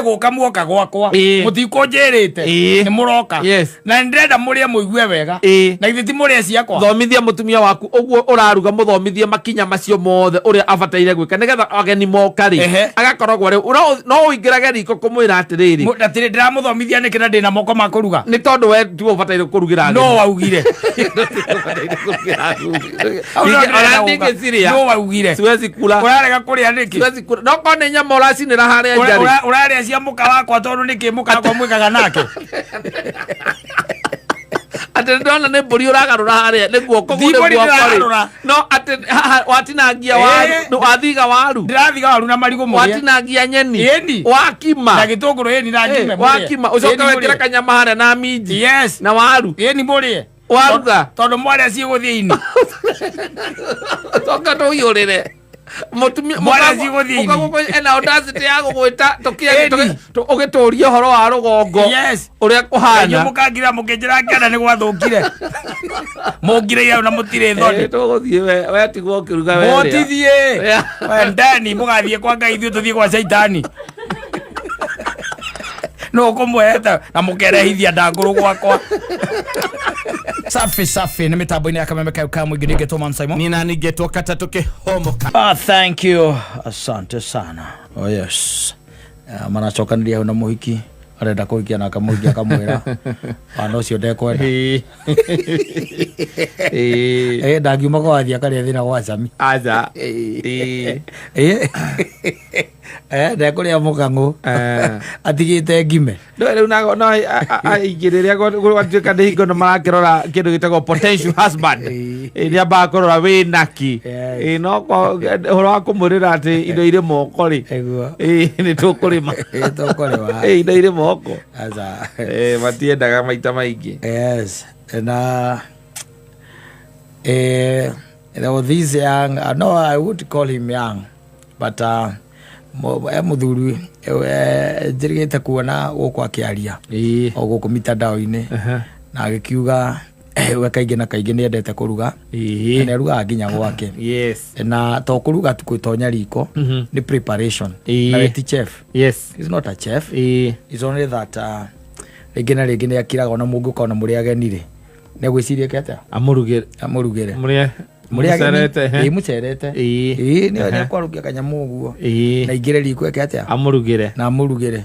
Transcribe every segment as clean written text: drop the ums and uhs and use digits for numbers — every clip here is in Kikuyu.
Nĩ gũka muoka gwakwa. Ĩĩ. Mũtikũnjĩrĩte. Ĩĩ. Nĩ mũroka. Yes. Na nĩ ndĩrenda mũrĩe mũigue wega. Ĩĩ. Na githĩ ti mũrĩe ciakwa. Thomithia mũtumia waku ũguo ũraruga, mũthomithie makinya macio mothe ũrĩa abataire gwĩka nĩgetha ageni moka rĩ, agakoragwo rĩu no ũingĩrage riko kũmwĩra atĩrĩrĩ. Atĩrĩ, ndĩramũthomithia nĩkĩ na ndĩna moko ma kũruga? Nĩ tondũ we tiwe ũbataire kũrugĩra ageni. No waugire. Ũbataire kũrugĩra ageni. Hau nĩho Ningĩ- ndĩrenda ona gũka. ndingĩciria. No waugire. Siwezi kula. Ũrarega kũrĩa nĩkĩ? Siwezi kula. No korwo nĩ nyama ũracinĩra harĩa nja rĩ. Ũrarĩa cia mũka wakwa tondũ nĩkĩ mũka wakwa mwĩkaga nake? Atĩ ndona nĩ mbũri ũragarũra harĩa nĩ guoko. Ti mbũri ndĩragarũra. No atĩ haha watinangia waru. Wathiga waru. Ndĩrathiga waru na marigũ mũrĩe. Watinangia nyeni. Ĩni. Wakima. Na gĩtũngũrũ ĩni na ngime mũrĩe. Wakima ũcoke Ĩni wekĩre mũrĩe. kanyama harĩa na minji. Yes. Na waru. Ĩni mũrĩe. Waruga. Tondũ mwarĩa cigũthiĩ ini. Coka tũiyũrĩre mũtumia. Mwana cigũthiĩ ini. Mũka ena audacity ya gũgwĩta Ĩni. ũgĩtũria ũhoro wa rũgongo Yes. ũrĩa Inyuĩ kũhana. mũkangira mũkĩnjĩra ngĩana nĩ gwathũkire. Mũngirĩire hau na mũtirĩ thoni. Tũgũthiĩ we tigwo ũkĩruga we rĩa. Mũtithiĩ. Yeah. Wendani mũgathiĩ kwa Ngai, ithuĩ tũthiĩ kwa Caitani. No ũkũmweheta na mũkerehithia ndangũrũ gwakwa. Safi safi nĩ mĩtambo-inĩ ya Kameme kayo ka mũingĩ nĩngetwo Man Simon. Nina ningetwo katatũ kĩhomoka. Ah, thank you. Asante sana. Oh yes. Maracokanĩria hau na mũhiki arenda kũhikia na akamũhikia akamwĩra wana ũcio ndekwenda. Ndangiuma kwa wathiĩ akarĩa thĩna gwa cami. Aca. Ndekũrĩa mũkang'ũ atigĩte ngime. No rĩu nago no aingĩ rĩrĩa gwatuĩka nĩ hingo nĩ marakĩrora kĩndũ gĩtagwo potential husband. Nĩ ambaga kũrora wĩ naki. No ũhoro wa kũmwĩrĩra atĩ indo irĩ moko rĩ. Nĩguo. Nĩ tũkũrĩma. Tũkũrĩma. Indo irĩ moko. Aca. Matiendaga maita maingĩ. Yes. Na there was this young, no, I would call him young, but e mũthuri njĩrĩgĩte kuona gũkũ akĩaria o gũkũ mitandao-inĩ na agĩkiuga we kaingĩ na kaingĩ nĩ endete kũruga na nĩ arugaga nginya gwake. Na to kũruga tu, gwĩtonya riko nĩ preparation. Na we ti chef. He's not a chef. It's only that rĩngĩ na rĩngĩ nĩ akiraga ona mũngĩũka ona mũrĩ ageni rĩ, nĩ agwĩciria ke atĩa. Amũrugĩre. Amũrugĩre. Mũrĩe. Mũrĩ ageni. Mũcerete, Ĩĩ, mũcerete. Ĩĩ, nĩ akwarũkia kanyamũ ũguo na ingĩre riko eke atĩa. Amũrugĩre. Na amũrugĩre.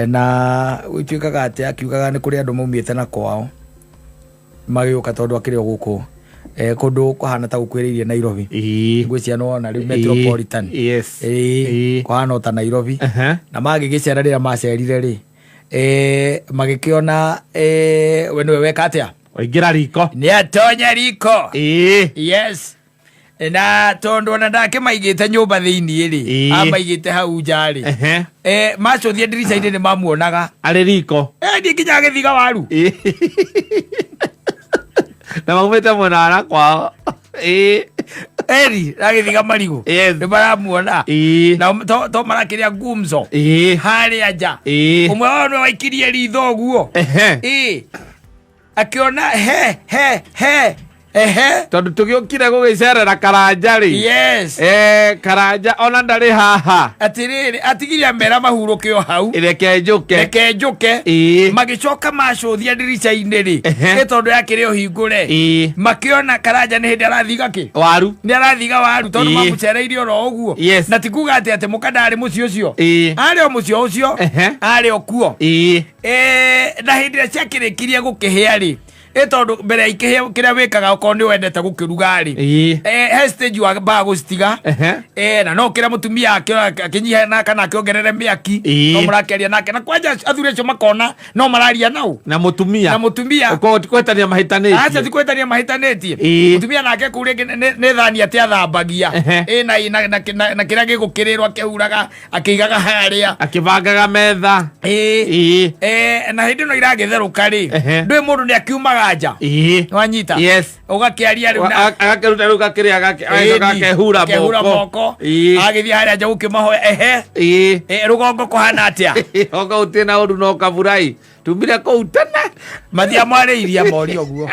Na gũtuĩkaga atĩ akiugaga nĩ kũrĩ andũ maumĩte na kwao magĩũka tondũ akĩrĩ o gũkũ kũndũ kũhana ta gũkuhĩrĩirie Nairobi. Ngwĩciria nĩwona rĩu metropolitan. Yes. Kũhana o ta Nairobi. Na magĩgĩcera rĩrĩa macerire rĩ, magĩkĩona we nĩwe weka atĩa. Waingĩra riko. Nĩ atonya riko. Yes, na tondũ ona ndakĩmaigĩte nyũmba thĩiniĩ rĩ, amaigĩte hau nja rĩ, macũthia ndirica-inĩ nĩ mamuonaga. Arĩ riko. Niĩ nginya agĩthiga waru. Na maumĩte mwena wa na kwao. Eri agĩthiga marigũ. Nĩ maramuona. Na to marakĩrĩa gumzo harĩa nja. Ũmwe wao nĩwe waikirie ritho ũguo. Akĩona he he he ehe. Tondũ tũgĩũkire gũgĩcerera Karanja rĩ. Karanja ona ndarĩ haha. Atĩrĩrĩ, atigire amera mahurũke o hau. Reke njũke. Reke njũke. Magĩcoka macũthia ndirica-inĩ rĩ, nĩ tondũ yakĩrĩ o hingũre, makĩona Karanja nĩ hĩndĩ arathiga kĩ. Waru. Nĩ arathiga waru tondũ mamũcereire oro ũguo. Na ti kuga atĩ mũka ndarĩ mũciĩ ũcio. Arĩ o mũciĩ ũcio. Arĩ o kuo. Na hĩndĩ ĩrĩa ciakĩrĩkirie gũkĩhĩa rĩ, ĩ tondũ mbere ya ikĩhĩa kĩrĩa wĩkaga okorwo nĩ wendete gũkĩruga rĩ, he stage wambaga gũcitiga. Na no kĩrĩa mũtumia akĩnyiha na kana akĩongerere mĩaki. No mũrakĩaria nake na kwanja athuri acio makona no mararia nau. Na mũtumia. Na mũtumia. Ũkorwo ti kũhĩtania mahĩtanĩtie. Aca, ti kũhĩtania mahĩtanĩtie. Mũtumia nake kũu rĩngĩ nĩ thani atĩ athambagia. Na kĩrĩa gĩgũkĩrĩrwo akĩhuraga akĩigaga harĩa. Akĩbangaga metha. Na hĩndĩ ĩno iragĩtherũka rĩ, ndũĩ mũndũ nĩ akiumaga nja. Nĩwanyita? Yes. Ũgakĩaria rĩu na Agakĩruta rĩu gakĩrĩa agacoka akehura akehura moko. Moko. Agĩthiĩ harĩa nja gũkĩmahoya ehe. Rũgongo kũhana atĩa? Oka ũtirĩ na ũru no kaburai tumire kũu tene. Mathia mwarĩirie mori ũguo.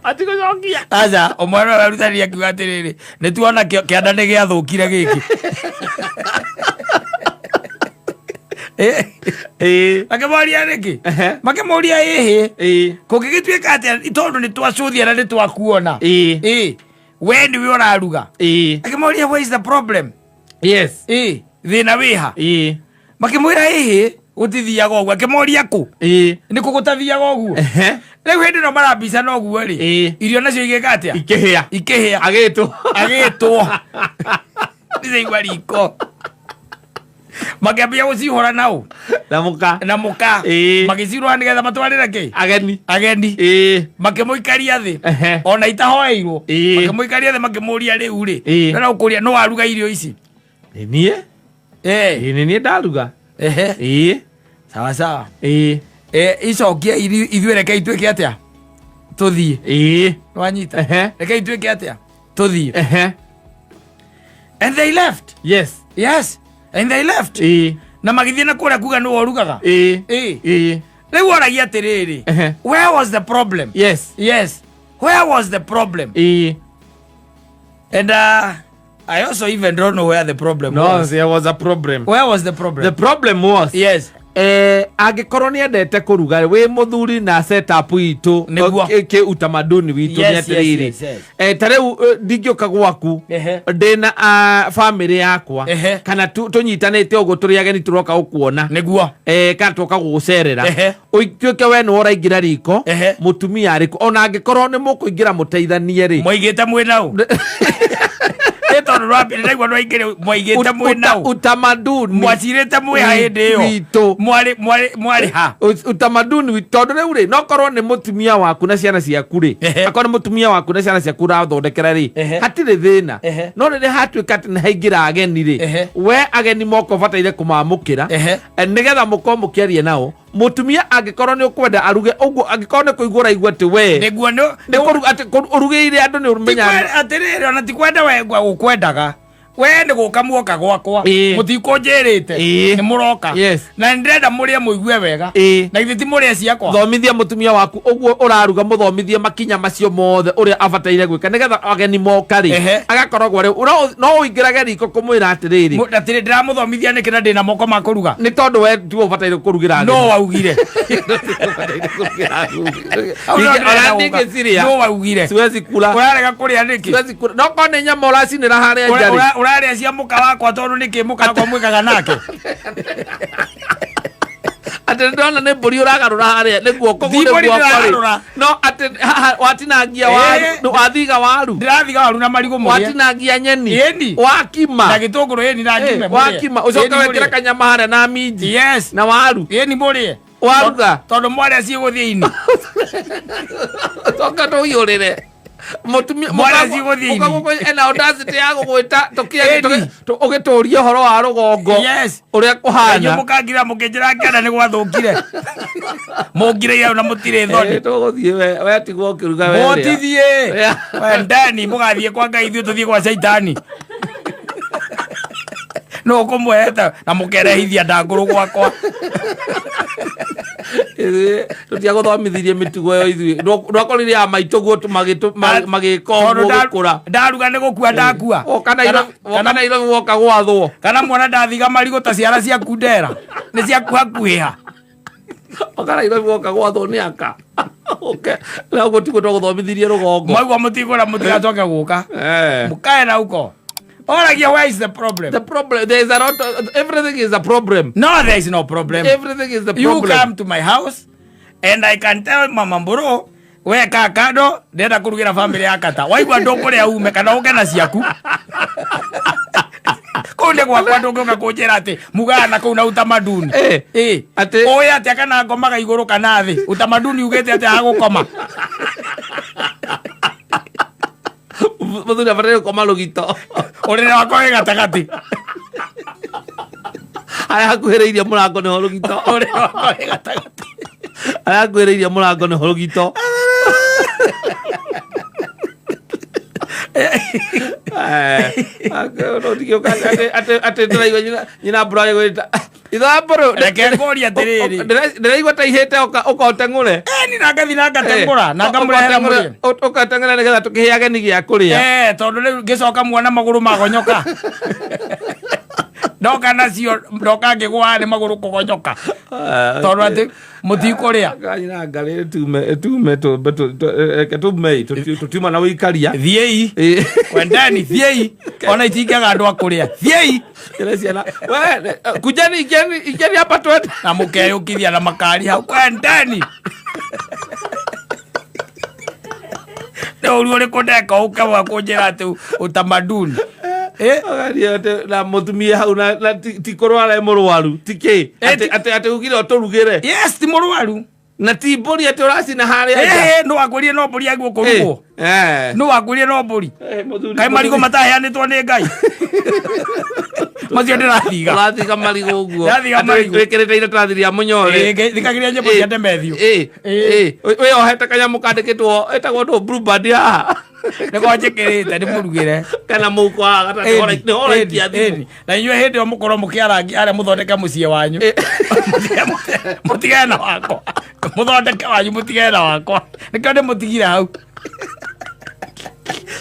Atigũcokia. Aca, ũmwe nĩwe werutanirie akiuga atĩrĩrĩ, nĩ tuona kĩanda nĩ gĩathũkire gĩkĩ. Makĩmoria nĩkĩ? Makĩmoria ĩhĩ, kũngĩgĩtuĩka atĩa tondũ nĩ twacũthia na nĩ twakuona, ĩ we nĩwe ũraruga. Akĩmoria, "Where is the problem?" Ĩ thĩna wĩha? Makĩmwĩra ĩhĩ, gũtithiaga ũguo. Akĩmoria kũ nĩ kũ gũtathiaga ũguo? Rĩu hĩndĩ ĩno marambicana ũguo rĩ, irio nacio igĩka atĩa? Ikĩhĩa. Ikĩhĩa. Agĩtwo. Agĩtwo ndicaigua riko, makĩambia gũcihũra nau. Na mũka. Na mũka. Magĩcihũra nĩgetha matwarĩre kĩ? Ageni. Ageni. Makĩmũikaria thĩ. Ona itahoeirwo. Makĩmũikaria thĩ, makĩmũria, rĩu rĩ, ndĩrenda gũkũria, nĩ waruga irio ici? Nĩ niĩ. Nĩ niĩ ndaruga. Sawa sawa. Icokie ithuĩ, reke ituĩke atĩa, tũthiĩ. Wanyita? Reke ituĩke atĩa, tũthiĩ. And they left. Yes, and they left. Na magĩthiĩ na kũrĩa kuga nĩwe ũrugaga. Rĩu oragia atĩrĩrĩ, where was the problem? Yes, where was the problem? And I also even don't know where the problem No, was. there was a problem. Where was the problem? The problem was, angĩkorwo nĩ endete kũruga wĩ mũthuri na setup itũ, Nĩguo. kĩ utamaduni witũ, nĩ atĩrĩrĩ, ta rĩu ndingĩũka gwaku ndĩna family yakwa kana tũnyitanĩte ũguo tũrĩ ageni tũroka gũkuona, kana tũroka gũgũcerera, ũtuĩke we nĩwe ũraingĩra riko, mũtumia arĩkũ, ona angĩkorwo nĩ mũkũingĩra mũteithanie rĩ. Mwaigĩte mwĩ nau ĩ tondũ rwambire ndaigua nwaingĩre mwaigĩte mwĩ nau. Utamaduni Mwacirĩte mwĩ ha hĩndĩ ĩyo? Witũ. Mwarĩ ha? Utamaduni witũ, tondũ rĩu rĩ, no korwo nĩ mũtumia waku na ciana ciaku rĩ, akorwo nĩ mũtumia waku na ciana ciaku ũrathondekera rĩ, hatirĩ thĩna. No rĩrĩa hatuĩka atĩ nĩ haingĩra ageni rĩ, we ageni moka ũbataire kũmamũkĩra, nĩgetha mũkorwo mũkĩaria nao. Mũtumia angĩkorwo nĩ ũkwenda aruge ũguo, angĩkorwo nĩ kũigua ũraigua atĩ we nĩguo nĩ nĩ kũruga atĩ ũrugĩire andũ nĩ ũmenya. Atĩrĩrĩ, ona ti kwenda we gũkwendaga, we nĩ gũka muoka gwakwa, mũtikũnjĩrĩte, nĩ mũroka, na nĩ ndĩrenda mũrĩe mũigue wega. Na githĩ ti mũrĩe ciakwa? Thomithia mũtumia waku ũguo ũraruga, mũthomithie makinya macio mothe ũrĩa abataire gwĩka nĩgetha ageni moka rĩ, agakoragwo rĩu no ũingĩrage riko kũmwĩra atĩrĩrĩ. Atĩrĩ, ndĩramũthomithia nĩkĩ na ndĩna moko ma kũruga? Nĩ tondũ we tiwe ũbataire kũrugĩra ageni. No waugire. Ũbataire kũrugĩra ageni. Hau no ndĩrenda Ona gũka. ndingĩciria. No waugire. Siwezi kula. Ũrarega kũrĩa nĩkĩ? Siwezi kula no korwo nĩ nyama ũracinĩra harĩa nja rĩ. Ũrarĩa cia mũka wakwa tondũ nĩkĩ mũka wakwa mwĩkaga nake? Atĩ ndona nĩ mbũri ũragarũra harĩa nĩ guoko. Ti nĩ mbũri guoko rĩ. ndĩragarũra. No atĩ haha watinangia waru, wathiga waru. Ndĩrathiga waru na marigũ mũrĩe. Watinangia nyeni. Wakima. Na gĩtũngũrũ, ĩni, na ngime mũrĩe. Wakima ũcoke Ĩni wekĩra mũrĩe. kanyama harĩa na minji na waru. Ĩni mũrĩe. Waruga. Tondũ mwarĩa ciĩgũthiĩ ini. Coka tũhiũrĩre mũtumia. Mwana cigũthiĩ ini. Ena audacity ya gũgwĩta Ĩni. ũgĩtũrie ũhoro wa rũgongo ũrĩa Inyuĩ kũhana. mũkangira mũkĩnjĩra ngĩanda nĩ gwathũkire, mũngirĩire na mũtirĩ thoni. Tũgũthiĩ we tigwo ũkĩruga we rĩa. Mũtithiĩ. Rĩa. Wendani mũgathiĩ kwa Ngai, ithuĩ tũthiĩ gwa caitani no kũmweheta na mũkerehithia ndangũrũ gwakwa. Ithuĩ tũtiagũthomithirie mĩtugo ĩyo, ithuĩ ndwakorire ya maitũ guo magĩka Tondũ ũguo gũkũra. Ndaruga nĩ gũkua ndakua. Woka Nairobi woka gwathwo. Kana mwana ndathiga marigũ ta ciara ciaku ndera nĩ ciaku hakuhĩ ha. Woka Nairobi woka gwathwo nĩ aka. Ũke na ũguo tiguo twagũthomithirie rũgongo. Mwaigua mũtigũra mũtigacoke gũka. Mũkae na uko oragia, where is the problem? The problem, there is a lot of, everything is a problem. No, there is no problem. Everything is the You problem. come to my house and I can tell Mama Mburu, we ka kando ndĩrenda kũrugĩra family ya kata, waigua ndũkũrĩa ume kana ũke na ciaku kũu nĩ gwakwa, ndũngĩũka kũnjĩra atĩ mugana kũu na utamaduni. Ũĩ atĩa kana ngomaga igũrũ kana thĩ? Utamaduni ugĩte atĩa hagũkoma? Mũthuri abataire gũkoma rũgito. Ũrĩrĩ wakwa wĩ gatagatĩ. Harĩa hakuhĩrĩirie mũrango nĩho rũgito. Ũrĩrĩ wakwa wĩ gatagatĩ. Harĩa hakuhĩrĩirie mũrango nĩho rũgito. Atĩ ndĩraigua nyina mbura agĩgwĩta ithambũrũ. Reke ngũrie atĩrĩrĩ. Ndĩraigua ta ihĩte ũkoteng'ũre. Ni na ngathi na ngateng'ũra na ngamũrehera mũrĩe. Ũkateng'ũra nĩgetha tũkĩhe ageni gĩa kũrĩa. Tondũ rĩu ngĩcoka muona magũrũ magonyoka. Ndoka nacio, ndoka ngĩgũa nĩ magũrũ kũgonyoka tondũ atĩ mũtikũrĩa. Kanyina ngarĩ tume tume reke tumei tutiuma na wĩikaria. Thiĩi. Kwendeni, thiĩi, ona itingĩaga andũ a kũrĩa, thiĩi. Ĩra ciana we kujeni, ingieni, ingieni hapa twende. Na mũkeyũkithia na makari hau, kwendeni. Nĩ ũru ũrĩkũ ndeka ũkĩamua kũnjĩra atĩ utamaduni? Eh? Ũgaria atĩ na mũtumia hau na ti kũrwara e mũrwaru ti kĩ atĩ ugire ũtũrugĩre. Yes, ti mũrwaru. Na ti mbũri atĩ ũracina harĩa nja. Eh, no wakwĩrire no mbũri yaguo kũrugwo? No wakwĩrire no mbũri? Mũthuri. Kaĩ marigũ mataheanĩtwo nĩ Ngai macio ndĩrathiga? Ũrathiga marigũ ũguo? Ndĩrathiga Atĩ marigũ. wĩkĩrĩte iratathi rĩa mũnyore. Thikagĩrĩria nyĩmbo cia Ndemethio. Wĩyohete kanyamũ kandĩkĩtwo ĩtagwo ndũ Blueband haha. Nĩko njĩkĩrĩte ndĩmũrugĩre. Kana mũhuko haha gatagatĩ nĩho ũraikia thimũ. Ĩni. Na inyuĩ hĩndĩ ĩyo mũkorwo mũkĩarangi arĩa mũthondeke mũciĩ wanyu. Mũtigane na wakwa, mũthondeke wanyu, mũtigane na wakwa. Nĩkĩo ndĩmũtigire hau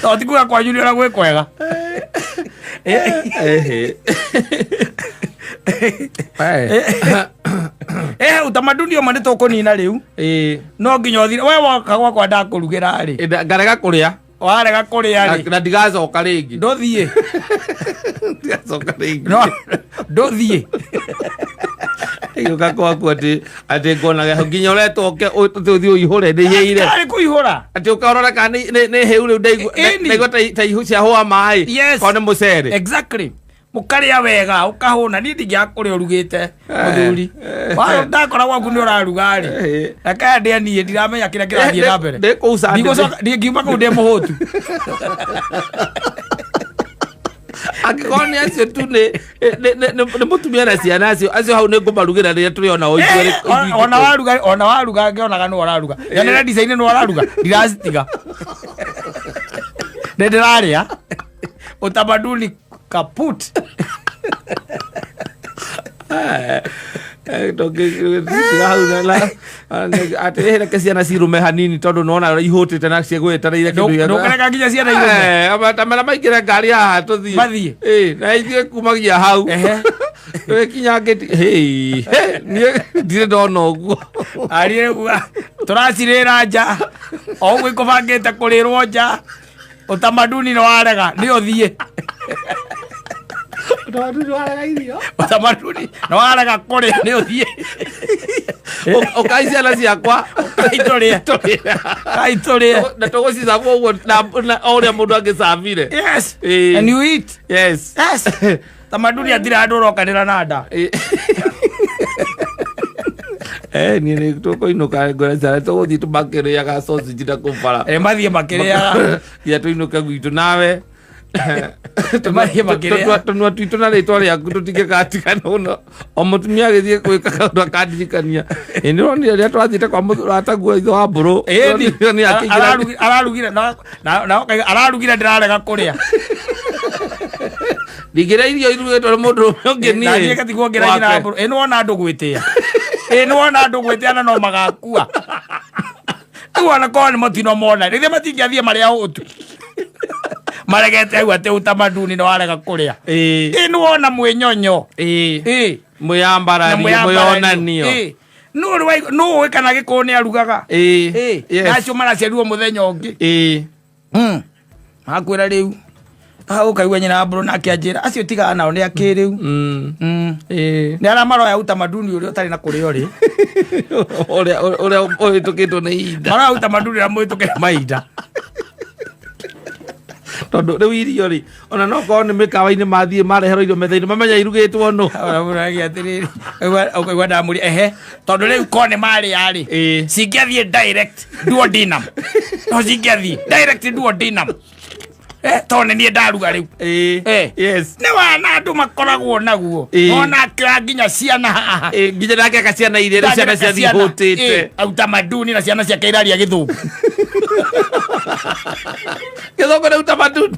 to ti kuga kwanyu nĩ ũrĩa gwĩ kwega. Ehe. Utamaduni ũmwe nĩ tũkũnina rĩu. No nginya ũthire we woka gwakwa ndakũrugĩra rĩ. Ngarega kũrĩa. Warega kũrĩa rĩ? Na ndigacoka rĩngĩ. Ndũthiĩ. Ndigacoka rĩngĩ. No ndũthiĩ. Gĩũka gwaku atĩ ngonaga nginya ũretwo ũke ũthiĩ ũihũre nĩ hĩire. Arĩ kũihũra. Atĩ ũkarora kana nĩ hĩu rĩu ndaigua. Ĩni. Ndaigua ta ihu ciahũa maĩ. Yes. Korwo nĩ mũcere. Exactly, mũkarĩa wega ũkahũna. Niĩ ndingĩaga kũrĩa ũrugĩte, mũthuri. Ndakora gwaku nĩ ũraruga rĩ, reke ndĩe niĩ, ndiramenya kĩrĩa kĩrathiĩ na mbere. Ndĩ kũu Sunday. Ndigũcoka ndingiuma kũu ndĩ mũhũtu. Angĩkorwo nĩ acio tu nĩ mũtumia na ciana acio hau nĩ ngũmarugĩra rĩrĩa tũrĩ ona o ithuerĩ. Ona waruga ngĩonaga nĩ ũraruga, nyonere ndica-inĩ nĩ ũraruga, ndiracitiga, nĩ ndĩrarĩa. Utamaduni kaput. Hau atĩ reke ciana cirume hanini tondũ nona ihũtĩte na ciĩgwetereire kĩndũ Ndũkĩreka nginya ciana irume. Tamera maingĩre ngari haha tũthiĩ. Mathiĩ. Na ithuĩ kumagia hau twĩkinya ngĩti niĩ ndirĩ ndona ũguo. Ariĩ tũracirĩra nja o ũguo ikũbangĩte kũrĩrwo nja. Utamaduni nĩ warega, nĩ ũthiĩ. Utamaduni warega irio. Utamaduni nĩ warega kũrĩa, nĩ ũthiĩ. Ũkai ciana ciakwa. Kai tũrĩe, kai tũrĩe. Na tũgũcicaba ũguo na o ũrĩa mũndũ angĩcabire. Yes. And you eat. Yes. Yes, tamaduni atirĩ handũ ũrokanĩra na nda. Niĩ nĩ tũkũinũka ngwĩra ciana tũgũthiĩ tũmakĩrĩaga sausage na kũu bara. Mathiĩ makĩrĩaga. Nginya tũinũke gwitũ nawe. Mathiĩ makĩrĩa. Tũnua twitũ na rĩtwa rĩaku tũtingĩgatigana mũno. O mũtumia agĩthiĩ gwĩka kaũndũ akandirikania ĩ nĩ ũronire rĩrĩa twathiĩte kwa mũrataguo ithe wa mbũrũ. Ĩni. Nĩ akĩingĩra- Ararugire na ũkauga, ararugire ndĩrarega kũrĩa. Ndingĩrĩa irio irugĩtwo nĩ mũndũ ũmwe ũngĩ niĩ. Na niĩ ngatigwo ngĩra nyina wa mbũrũ. Ĩ nĩ wona andũ gwĩtĩa, ĩ nĩ wona andũ gwĩtĩa na no magakua. Rĩu ona korwo nĩ mũtino mona rĩrĩa matingĩathiĩ marĩa ũtu maregete hau atĩ utamaduni nĩ warega kũrĩa. Ĩ nĩ wona mwĩnyonyo. Ĩ mwĩyambaranio. Na mwĩyambaranio. Mwĩyonanio. Ĩ nũ ũĩ kana gĩkũyũ nĩ arugaga? Ĩ nacio maraciarirwo mũthenya ũngĩ. Makwĩra rĩu ũkaigua nyina wa mbũrũ nake anjĩra acio tigaga nao nĩ akĩrĩu. Nĩ arĩa maroya utamaduni ũrĩa ũtarĩ na kũrĩa ũrĩ. Ũrĩa ũhĩtũkĩtwo nĩ ihinda. Maroya utamaduni ũrĩa mũhĩtũke mahinda. Tondũ rĩu irio rĩ ona no korwo nĩ mĩkawa-inĩ mathiĩ mareherwo irio metha-inĩ mamenya irugĩtwo nũ. Ũragia atĩrĩrĩ, ũkaigua ndamũria ehe tondũ rĩu korwo nĩ marĩa rĩ, cingĩathiĩ direct duodenum, no cingĩathiĩ direct duodenum. Tondũ nĩ niĩ ndaruga rĩu. Nĩ wana andũ makoragwo naguo. Ona akĩoya nginya ciana haha. Nginya nake akaciana iria rĩu ciana ciathiĩ ihũtĩte. Utamaduni na ciana ciake iraria gĩthũngũ. Gĩthũngũ nĩ utamaduni.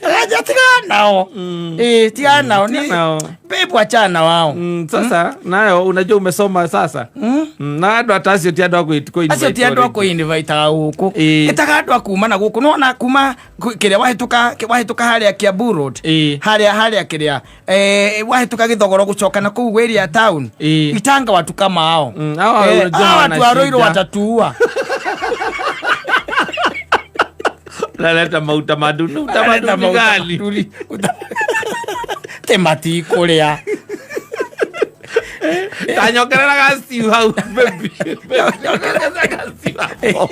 Raja tigana nao. Tigana nao. Tigana nao. Babe. Babe, wachana na wao. Sasa nayo unajua umesoma sasa. Na andũ ata acio ti andũ a kũ Acio ti andũ a kũ-invite gũkũ. Ĩtaga andũ a kuma na gũkũ. Nĩwona kuma kĩrĩa wahĩtũka harĩa Kiambu Road. Harĩa kĩrĩa wahĩtũka Gĩthogoro gũcoka na kũu area town. Itanga watu kama hao. Watu wa Ruiru watatuua. Naleta mautamaduni, utamaduni gani? Temati kũrĩa. Tanyokerera gaciu hau baby. Nyokerera gaciu hau.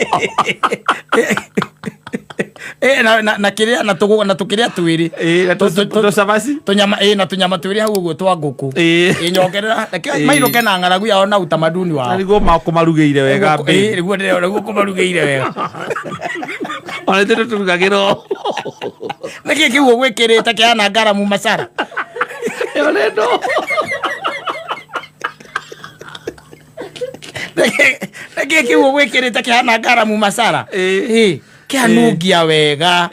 Na kĩrĩa na tũgũ na tũkĩrĩa twĩrĩ. Tũcabaci? Tũnyama na tũnyama twĩrĩ hau ũguo twa ngũkũ. Nyongerera mainũke na ng'aragu yao na utamaduni wao. Na nĩguo makũmarugĩire wega. Nĩguo ndĩrona nĩguo kũmarugĩire wega. Ona ithuĩ tũrugagĩrwo. Nĩkĩ kĩu ũgwĩkĩrĩte kĩhana ngaramu macara? Ĩyo nĩ ndũ. Nĩkĩ kĩu ũgwĩkĩrĩte kĩhana ngaramu macara? Kĩanungia wega.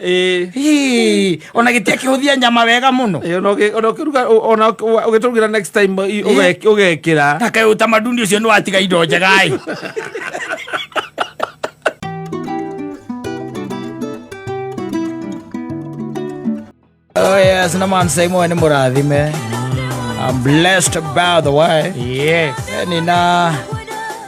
Ona gĩtiakĩhũthia nyama wega mũno. Ona ũkĩruga ona ũgĩtũrugĩra next time ũgekĩra. Ta kaĩ utamaduni ũcio nĩ watiga indo njega ĩ. Oh yes, na man say mo ni mũrathime. I'm blessed by the way. Yes. Nina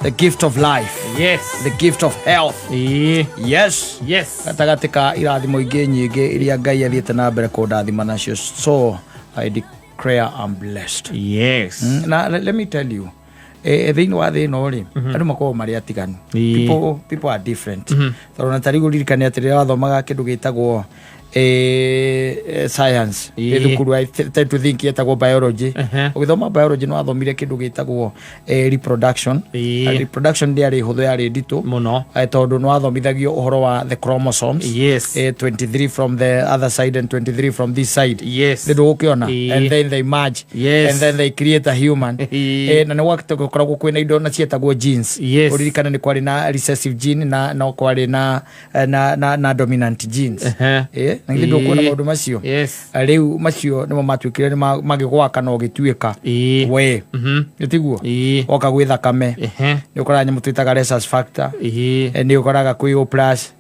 the gift of life. Yes. The gift of health. Yes. Yes. Gatagatĩ ka irathimo ingĩ nyingĩ iria Ngai athiĩte na mbere kũndathima nacio. So I declare I'm blessed. Yes. Na let me tell you, thĩinĩ wa thĩ ĩno rĩ, andũ makoragwo marĩ atiganu. People are different. Tondũ na tarĩu ũririkane atĩ rĩrĩa wathomaga kĩndũ gĩtagwo science thukuru I tend to think yetagwo biology. Ũgĩthoma biology nĩ wathomire kĩndũ gĩtagwo reproduction. Reproduction ndĩarĩ hũthũ, yarĩ nditũ mũno, tondũ nĩ wathomithagio ũhoro wa the chromosomes. Yes. 23 from the other side and 23 from this side. Yes. Nĩ ndũgũkĩona. And then they merge. Yes. And then they create a human. Na nĩ gwakoragwo kwĩna indo na cietagwo genes. Yes. Ũririkane nĩ kwarĩ na recessive gene na no kwarĩ na dominant genes. Na githĩ ndũkuona maũndũ macio? Yes. Rĩu macio nĩmo matuĩkire nĩ magĩgwaka na ũgĩtuĩka we. Nĩ tiguo? Woka gwĩ thakame nĩ ũkoraga nyamũ twĩtaga rhesus factor. Nĩ ũkoraga kwĩ O plus,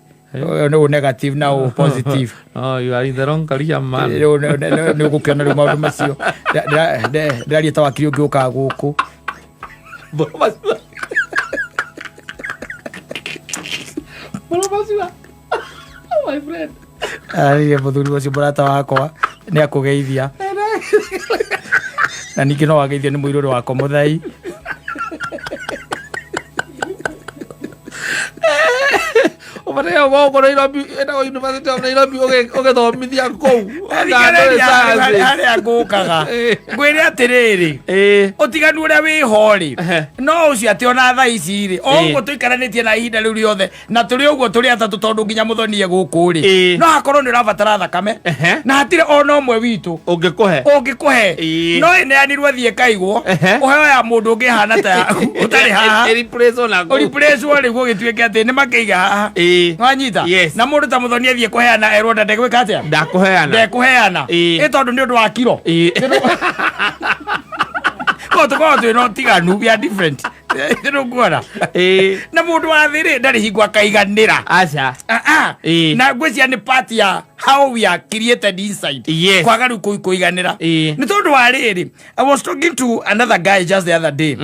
O negative na O positive. Oh, you are in the wrong career, man. Rĩu nĩ ũgũkĩona rĩu maũndũ macio. Ndĩraria ta wakiri ũngĩ ũkaga gũkũ. Oh, my friend. Arĩrie mũthuri ũcio mũrata wakwa nĩ akũgeithia. Na ningĩ no wageithio nĩ mũirũrĩ wakwa Mũthai. Ũbataire gũkorwo Nairobi, ĩtagwo University of Nairobi ũgĩthomithia kũu. Harĩa ngũkaga. Ngwĩre atĩrĩrĩ, ũtiganu ũrĩa wĩho rĩ, no ũcio atĩ ona thaa ici rĩ, o ũguo tũikaranĩtie na ihinda rĩu rĩothe, na tũrĩ ũguo tũrĩ atatũ tondũ nginya mũthoni gũkũ rĩ, no hakorwo nĩ ũrabatara thakame, na hatirĩ ona ũmwe witũ ũngĩkũhe. No ĩneanirwo thiĩ kaigwo, ũheo ya mũndũ ũngĩ hana ta yaku ũtarĩ haha. Ũreplace rĩu gũgĩtuĩke atĩ nĩ makĩiga haha. Wanyita? Yes. Na mũndũ ta mũthoni athiĩ kũheana erwo ndegwĩka atĩa? Ndakũheana. Ĩ tondũ nĩ ũndũ wa kiro. Ko tũkoragwo twĩna ũtiganu, we are different. Nĩũkuona? Na mũndũ wa thĩ rĩ, ndarĩ hingo akaiganĩra. Aca. Na ngwĩciria nĩ part ya how we are created inside. Yes. Kwaga rĩu kũiganĩra. Nĩ tondũ wa rĩrĩ, I was talking to another guy just the other day.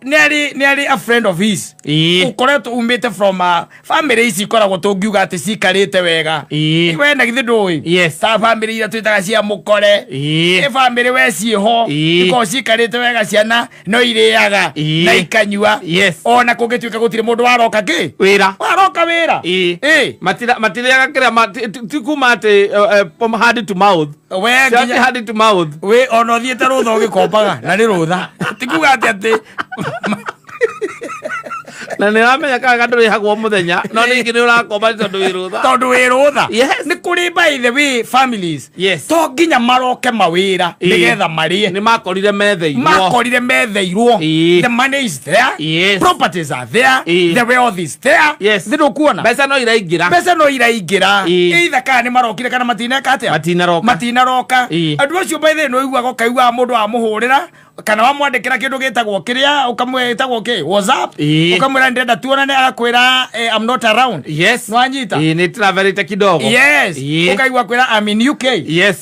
Nĩ arĩ a friend of his ũkoretwo umĩte from a family ici ikoragwo tũngiuga atĩ cikarĩte wega. We na githĩ ndũĩ? Yes. Ta family iria twĩtaga cia mũkore. Ĩ family we ciĩho, ikoragwo cikarĩte wega, ciana no irĩaga na ikanyua. Yes. Ona kũngĩtuĩka gũtirĩ mũndũ waroka kĩ? Wĩra. Waroka wĩra. Matirĩaga kĩrĩa ti kuma atĩ from hand to mouth. We nginya hand to mouth. We ona ũthiĩte rũtha ũgĩkombaga na nĩ rũtha. Ti kuga atĩ Na nä ramenya kana ndå rä hagwo må thenya, no ningä nä å rakoma tondå wä rå tha. Tondũ wĩ rũtha. Yes. Nĩ kũrĩ, by the way, families Yes. to nginya maroke mawĩra nĩgetha marĩe. Nä makorire metheirwo. Makorire metheirwo. The money is there. Properties are there. The wealth is there. Thĩ ndũkuona Mbeca no iraingä ra. Mbeca no iraingĩra. Either kana nĩ marokire kana matineka atĩa. Matinaroka. Matinaroka. Andũ acio, by the way, nĩ ũiguaga, ũkaiguaga mũndũ wamũhũrĩra kana wamwandĩkĩra kĩndũ gĩtagwo kĩrĩa, ũkamwĩtagwo kĩ, WhatsApp, ũkamwĩra ndĩrenda tuonane, agakwĩra, "I'm not around." Nĩwanyita? Nä travelite kidogo. Ũkaigua kwĩra, "I'm in UK."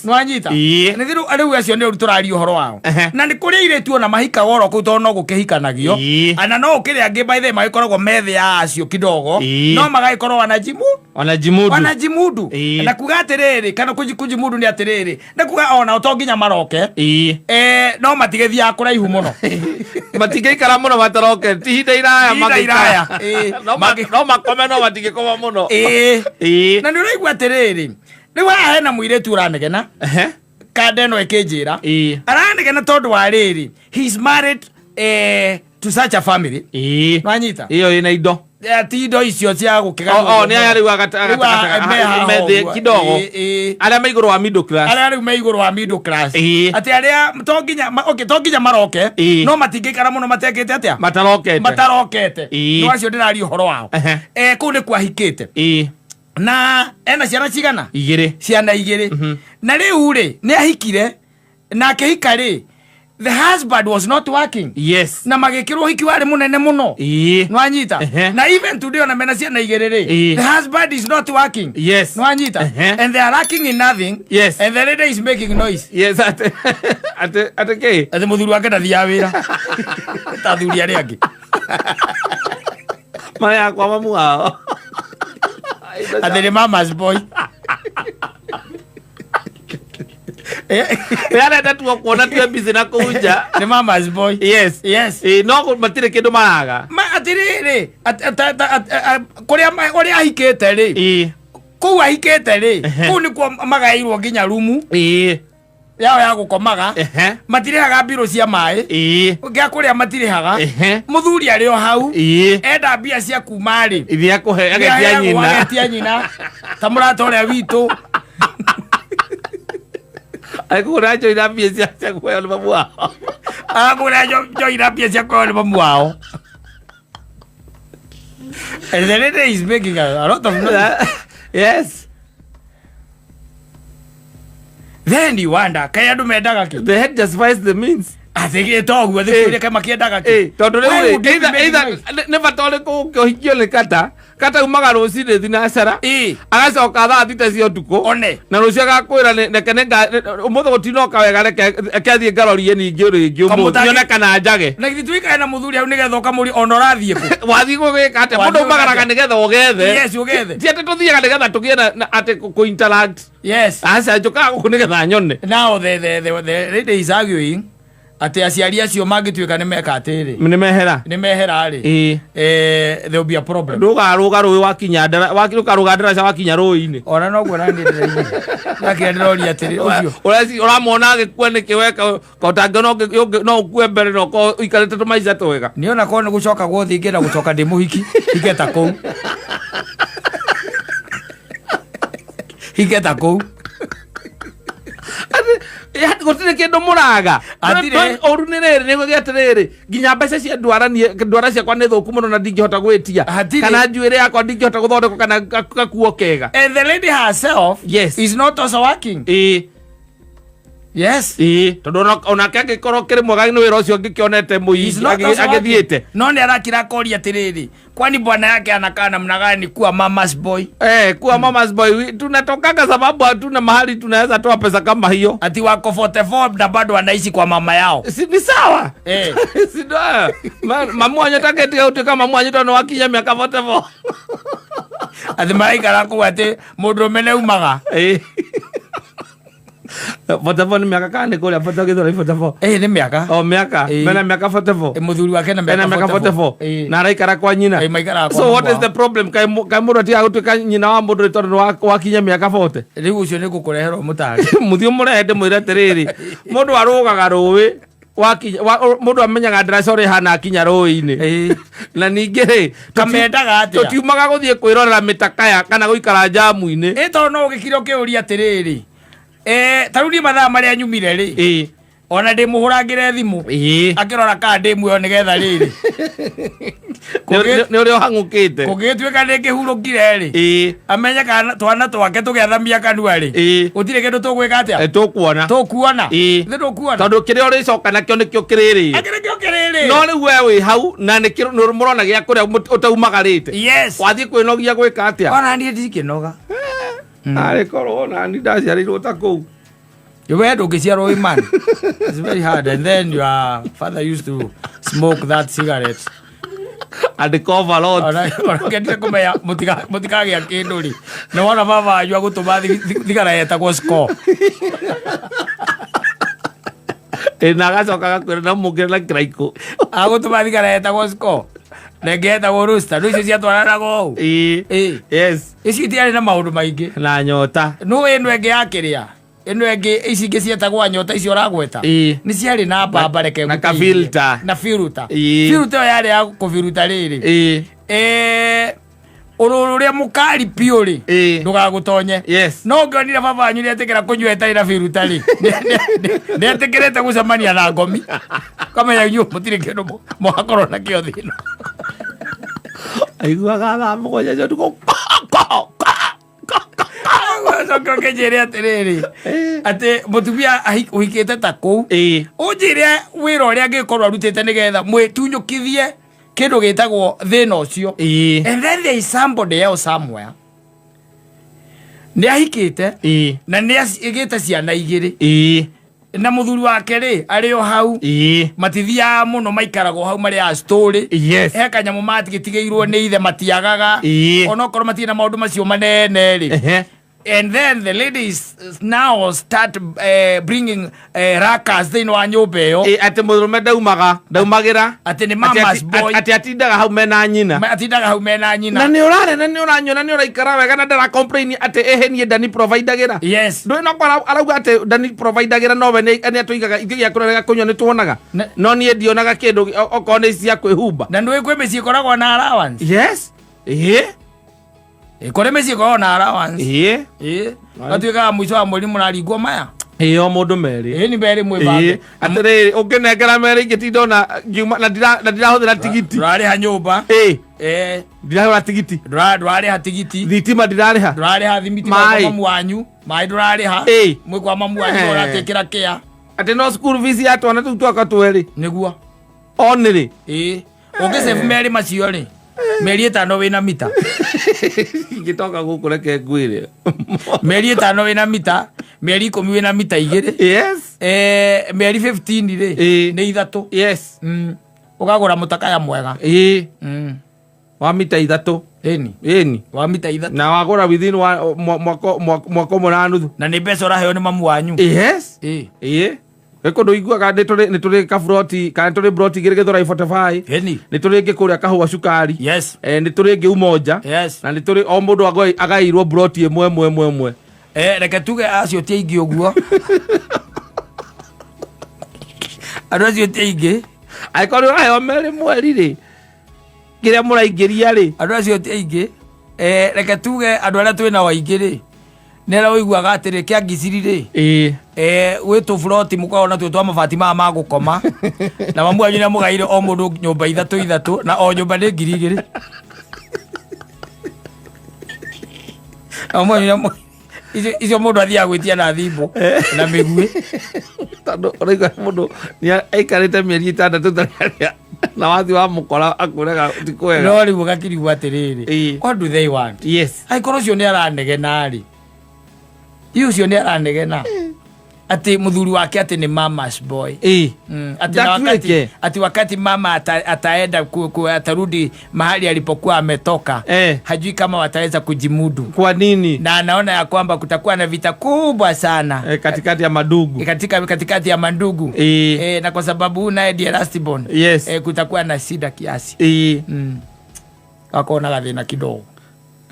Nĩwanyita? Nĩ thiru rĩu acio nĩ tũraria ũhoro wao. Na nĩ kũrĩ airĩtu ona mahikaga oro kũu, tondũ no gũkĩhikanagio. Ana no ũkĩrĩ angĩ, by the way, magĩkoragwo methĩ ya acio kidogo, no magagĩkorwo wanajimu Ona jimudu. Wanajimudu. Na kuga atĩrĩrĩ, kana kujimudu nĩ atĩrĩrĩ, nĩ kuga ona to nginya maroke. No matigĩthiaga kũraihu mũno. Matingä ikara må no mataroke, ti ihinda iraya. Ihinda Magĩikara. iraya. No makome no matingä koma må no. Na nĩ ũraigua atĩrĩrĩ, rĩu haha hena mũirĩtu ũranegena, kanda ĩno ĩkĩnjĩra, aranegena tondũ wa rĩrĩ, he is married to such a family. Nwanyita? Ä yo ä na indo. Ti indo icio cia gũkĩga. O nä aya rä u methä kidogo, arä a me igå rå wa middle class. Arĩa rĩu me igũrũ wa middle class. Atĩ arĩa to nginya okay, to nginya maroke, no matingĩikara mũno matekĩte atĩa. Matarokete. Matarokete. No acio ndĩraria ũhoro wao. Kũu nĩ kwahikĩte na ena ciana cigana? Igä. Ciana igĩrĩ. Na rĩu rĩ, nĩ ahikire, na akĩhika rĩ, the husband was not working. Na magĩkĩrwo ũhiki warĩ mũnene mũno. Nwanyita? Na even today, ona mena ciana igĩrĩ rĩ, the husband is not working. Nwanyita? And they are lacking in nothing. And the lady is making noise. Yes, atä kä? Atĩ mũthuri wake ndathiaga wĩra ta athuri arĩa angĩ. Maya kwa mamu wao. Atĩ nĩ mama's boy. Nä arenda tuo kuona tue busy na kå nja. Nĩ mama's boy. No matirä kä ndå maraga. Ma atĩrĩrĩ, kũrĩa ũrĩa ahikĩte rĩ, kũu ahikĩte rĩ, kũu nĩkuo magaĩirwo nginya rumu yao ya gũkomaga. Matirĩhaga mbirũ cia maĩ, gĩa kũrĩa matirĩhaga. Mũthuri arĩ o hau. Enda mbia cia kuma rĩ, Ithe akũhe, agetia nĩaheagwo, nyina. Agetia nyina, ta mũrata ũrĩa witũ. Agĩkũgũrĩra njohi na mbia cia kũheo nĩ mamu wao. Agakũgũrĩra njohi na mbia cia kũheo nĩ mamu wao. And the lady is making a lot of noise. Then you wonder, kaĩ andũ mendaga kĩ? The head justifies the means. Atĩ toguo thĩ kaĩ makĩendaga kĩ? Tondũ rĩu Why rĩ, would you be either making either noise? nĩ bata ũrĩkũ ũkĩhikio nĩ kata kata umaga rũcinĩ thinacara, agacoka thaa 6 cia ũtukũ, One. na rũciũ agakwĩra reke ũmũthĩ gũtinoka wega, reke reke athiĩ ngarorie ningĩ rĩngĩ ũmũthĩ nyone kana njage. Na githĩ tuikare na mũthuri hau nĩgetha ũkamũria ona ũrathiĩ kũ? Wathiĩ gũgĩka atĩa? Wathiĩ Mũndũ umagaraga gũgĩka atĩa? nĩgetha ũgethe. Yes, ũgethe. Ti atĩ tũthiaga nĩgetha tũgĩe na atĩ kũ interact. Aca, njũkaga gũkũ nĩgetha nyone. Now the lady is arguing atĩ aciari acio mangĩtuĩka nĩ meka atĩrĩ, Nĩ mehera. nĩ mehera rĩ, there will be a problem. Ndũgarũga rũĩ wakinya ndũkarũga ndaraca wakinya rũĩ-inĩ. Ona noguo nani ndĩraigua nakĩrĩa ndĩroria atĩrĩ, ũcio Ũramwona agĩkua nĩkĩ weka ũtangĩ no ũkue mbere na ũkorwo ũikarĩte tũmaica twega. Nĩ ona korwo nĩ gũcoka guothe ingĩenda gũcoka ndĩ mũhiki, hike ta kũu, hike ta kũu. Yaani gũtirĩ kĩndũ mũraga. Hatirĩ. Ũru nĩ rĩrĩ, nĩ gũgĩa atĩrĩrĩ, nginya mbeca cia ndwara niĩ ndwara ciakwa nĩ thũku mũno na ndingĩhota gwĩtia. Hatirĩ. Kana njuĩrĩ yakwa ndingĩhota gũthondekwo kana gakuo kega. And the lady herself is not also working. Tondũ onake angĩkorwo kĩrĩ mwega nĩ wĩra ũcio angĩkĩonete He's not also working. agĩthiĩte. No nĩ arakira akoria atĩrĩrĩ, kwani bwana yake anakaa namna gani kuwa mama's boy? Kuwa mama's boy, tunatokanga sababu hatuna mahali tunaweza toa pesa kama hiyo. Ati wako 44 na bado wanaishi kwa mama yao. Si ni sawa? Eh. Si ndo mamu wanyu taketiga gũtuĩka mamu wanyu tondũ wakinya mĩaka 44. Atĩ maraikara kũu atĩ mũndũrũme nĩ umaga. 44 nĩ mĩaka kana nĩ kũrĩa 40 gĩthũrai 44? Nĩ mĩaka. O mĩaka. Mena mĩaka 44. Mũthuri wake na Ena mĩaka 44 44. Na araikara kwa nyina. Maikaraga kwa So what mamu is the wao. problem? Kaĩ mũndũ atigaga gũtuĩka nyina wa mũndũ nĩ tondũ nĩ wakinya mĩaka 40? Rĩu ũcio nĩ ngũkũreherwo mũtari. Mũthiĩ mũrehe ndĩmwĩre atĩrĩrĩ, mũndũ arũgaga rũĩ. Wakinya mũndũ amenyaga ndaraca ũrĩa ĩhana akinya rũĩ-inĩ. Na ningĩ rĩ, Kamendaga atĩa? Tũtiumaga gũthiĩ kwĩrorera mĩtakaya kana gũikara njamu-inĩ. Ĩ tondũ no ũgĩkire ũkĩũria atĩrĩrĩ, ta rĩu niĩ mathaa marĩa nyumire rĩ, ona ndĩmũhũrangĩre thimũ akĩrora kana ndĩ muoyo nĩgetha rĩrĩ. Nĩ ũrĩa ũhang'ũkĩte. Kũngĩgĩtuĩka nĩngĩhurũkire rĩ, amenye kana twana twake tũgĩathamia kanua rĩ, gũtirĩ kĩndũ tũgwĩka atĩa? Tũkuona. Tũkuona. Nĩ tũkuona. Tondũ kĩrĩa ũrĩcoka nakĩo nĩkĩo kĩrĩrĩ. Akĩrĩ kĩo kĩrĩrĩ. No rĩu we wĩ hau na nĩkĩo mũrona gĩa kũrĩa ũtaumagarĩte. Yes. Wathiĩ kwĩnogia gwĩka atĩa? Ona niĩ ndikĩnoga. Arĩ korwo ona niĩ ndaciarĩirwo ta kũu. We ndũngĩciarwo wĩ man. It's very hard. And then your father used to smoke that cigarette. And cover lot. Ona kendire kũmenya mũtikagĩa kĩndũ rĩ. Nĩ wona baba wanyu agũtũma thigara yetagwo score. Na agacoka agakwĩra no mũngĩre na kĩraikũ. Agũtũma thigara yetagwo score. Na ĩngĩ yetagwo rooster. Rĩu icio ciatwaranaga ũũ. Yes. Ici itiarĩ na maũndũ maingĩ. Na nyota. No ĩno ĩngĩ ya kĩrĩa. Ĩno ĩngĩ ici ingĩ cietagwo nyota icio ũragweta. Nĩ ciarĩ na mbamba reke na ngũteithie. ka-filter. Na filter. Filter ĩyo yarĩ ya kũbiruta rĩrĩ. Ũrũrũ ũrĩa mũkari biũ rĩ, ndũgagũtonye. Yes. No ũngĩonire baba wanyu nĩetĩkĩra kũnyua ĩtarĩ na filter rĩ, nĩetĩkĩrĩte gũcemania na ngomi. Ũkamenya inyuĩ mũtirĩ kĩndũ mũgakorwo nakĩo thĩna. Aiguaga thaa mũgwanja cia ũtukũ, ko, ko, ko, ko, ko. Ũcoke ũkĩnjĩre atĩrĩrĩ, atĩ mũtumia ũhikĩte ta kũu, ũnjĩre wĩra ũrĩa angĩkorwo arutĩte nĩgetha mwĩtunyũkithie kĩndũ gĩtagwo thĩna ũcio. And then there is somebody else somewhere. Nĩ ahikĩte, na nĩ agĩte ciana igĩrĩ. Na mũthuri wake rĩ, arĩ o hau. Matithiaga mũno, maikaragwo hau marĩ a story. Yes. He kanyamũ matigĩtigĩirwo nĩ ithe matiagaga. Onokorwo matirĩ na maũndũ macio manene rĩ. And then the ladies now start bringing rackers thĩinĩ wa nyũmba ĩyo. Atĩ mũndũrũme ndaumagĩra. Atĩ nĩ mama's boy. Atĩ atindaga hau mena nyina. Atindaga hau mena nyina. Na nĩ ũrarĩa na nĩ ũranyua na nĩ ũraikara wega na ndara complain atĩ ehe niĩ ndani providagĩra. Yes. Ndũĩ no kwa arauga atĩ ndani providagĩra no we nĩ atũigaga ithuĩ gĩa kũrĩa gĩa kũnyua nĩ tuonaga. No niĩ ndionaga kĩndũ okorwo nĩ cia kwĩhumba. Na ndũĩ kwĩ mĩciĩ ĩkoragwo na allowance. Yes. Kũrĩ mĩciĩ ĩkoragwo na allowance. Gatuĩkaga mũico wa mweri mũraringwo maya. O mũndũ merĩ. Nĩ merĩ mwĩbange. Atĩrĩrĩ, ũngĩnengera merĩ ingĩtinda ona ngiuma na ndirahũthĩra tigiti. Ndũrarĩha nyũmba. Ndirahũra tigiti. Ndũrarĩha tigiti. Thitima ndirarĩha. Ndũrarĩha thimitima Maĩ. kwa mamu wanyu. Maĩ ndũrarĩha. Mwĩ kwa mamu wanyu ũratĩkĩra kĩa. Atĩ no school fees ya twana tũu twakwa twerĩ. Nĩguo. Only. Ũngĩsave merĩ macio rĩ, mĩeri ĩtano wĩna mita. Ingĩtoka gũkũ reke ngwĩre. Mĩeri ĩtano wĩna mita, mĩeri ikũmi wĩna mita igĩrĩ. Yes. Mĩeri 15 rĩ, nĩ ithatũ. Yes. Ũkagũra mũtakaya mwega. Wa mita ithatũ. Ĩni. Ĩni. Wa mita ithatũ. Na wagũra within wa mwaka ũmwe na nuthu. Na nĩ mbeca ũraheo nĩ mamu wanyu. Yes. Gĩ kũndũ iguaga nĩ tũrĩ kaburoti, kana nĩ tũrĩ broti igĩrĩ Gĩthũrai 45. Ĩni. Nĩ tũrĩ ĩngĩ kũrĩa Kahũa Cukari. Yes. Nĩ tũrĩ ĩngĩ Umoja. Yes. Na nĩ tũrĩ o mũndũ agaĩirwo broti ĩmwe, ĩmwe, ĩmwe, ĩmwe. Reke tuge acio ti aingĩ ũguo. Andũ acio ti aingĩ. Angĩkorwo nĩ ũraheo merĩ mweri rĩ, kĩrĩa mũraingĩria rĩ. Andũ acio ti aingĩ. Reke tuge andũ arĩa twĩ nao aingĩ rĩ, nĩ arĩa ũiguaga atĩrĩ, kĩa ngiciri rĩ. Gwĩ tũburoti mũkoragwo natuo twa mabati maya ma gũkoma. Na mamu wanyu nĩamũgaĩire o mũndũ nyũmba ithatũ ithatũ, na o nyũmba nĩ ngiri igĩrĩ. Na mamu wanyu nĩamũ-, icio mũndũ athiaga gwĩtia na thimũ, na mĩguĩ. Tondũ ũraigua mũndũ nĩ aikarĩte mĩeri ĩtandatũ ndarĩ arĩa, na wathiĩ wamũkora akwĩraga ti kwega. No rĩu ũgakĩrigwo atĩrĩrĩ, Ĩĩ. what do they want? Yes. Angĩkorwo ũcio nĩ aranegena rĩ, hihi ũcio nĩ aranegena atĩ mũthuri wake atĩ nĩ mama's boy. Ĩĩ. Ati na wakati, Ndatuĩke. ati wakati mama ataenda atarudi mahali alipokuwa ametoka. Hajui kama wataweza kujimudu. Kwa nini? Na anaona ya kwamba kutakuwa na vita kubwa sana. Katikati ya madugu. Katikati ya mandugu. Na kwa sababu huyu naye ndiye last born. Yes. Kutakuwa na shida kiasi. Akaona gathina kidogo.